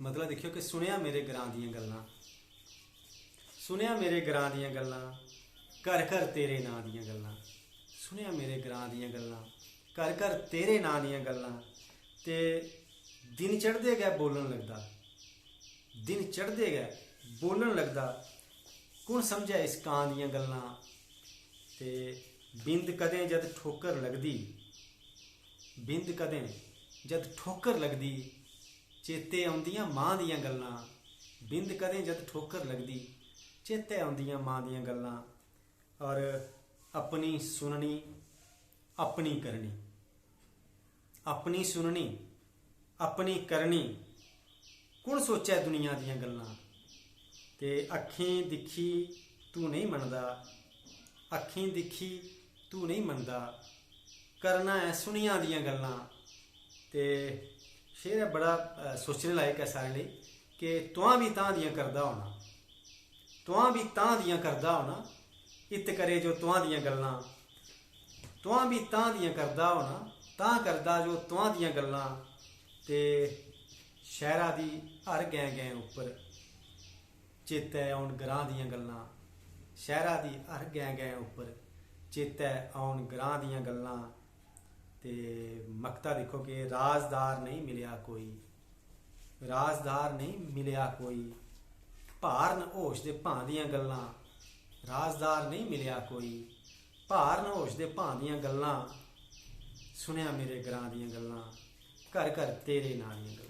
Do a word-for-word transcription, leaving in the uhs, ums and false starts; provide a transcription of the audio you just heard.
मतलब दिक्खेओ कि सुनेआ मेरे ग्रां दियां गल्लां, सुनेआ मेरे ग्रां दियां गल्लां, घर घर तेरे नांऽ दियां गल्लां, सुनेआ मेरे ग्रां दियां गल्लां, घर घर तेरे नांऽ दियां गल्लां। ते दिन चढ़दे गै बोलन लगदा, दिन चढ़दे गै बोलन लगदा, कु'न समझै इस कां दियां गल्लां। ते बिंद कदें जद ठोकर लगदी, बिंद कदें जद ठोकर लगदी, चेते औंदियां मां दियां गल्लां। बिंद कदें जद ठोकर लगदी, चेते औंदियां मां दियां गल्लां। और अपनी सुननी, अपनी करनी, अपनी सुननी, अपनी करनी, कु'न सोचै दुनिया दियां गल्लां। ते अक्खीं दिक्खी तू नेईं मनदा, अक्खीं दिक्खी तू नेईं मनदा, करना ऐ सुनियां दियां गल्लां। ते शेर ऐ बड़ा, अ, सोचने लायक ऐ सारें लेई कि तुआं बी तां दियां करदा होना, तुआं बी तां दियां करदा होना, इत करे जो तुआं दियां गल्लां, तुआं बी तां दियां करदा होना, तां करदा जो तुआं दियां गल्लां। ते शैह्रा दी हर गैं गैं उप्पर चेतै औन ग्रां दियां गल्लां, शैह्रा दी हर गैं गैं उप्पर चेतै औन ग्रां दियां गल्लां। ते मक्ता दिक्खो कि राजदार नेईं मिलेआ कोई, राजदार नेईं मिलेआ कोई, भार न होश दे भां दियां गल्लां। राजदार नेईं मिलेआ कोई, भार न होश दे भां दियां गल्लां। सुनेआ मेरे ग्रां दियां गल्लां, घर घर तेरे नांऽ दियां गल्लां।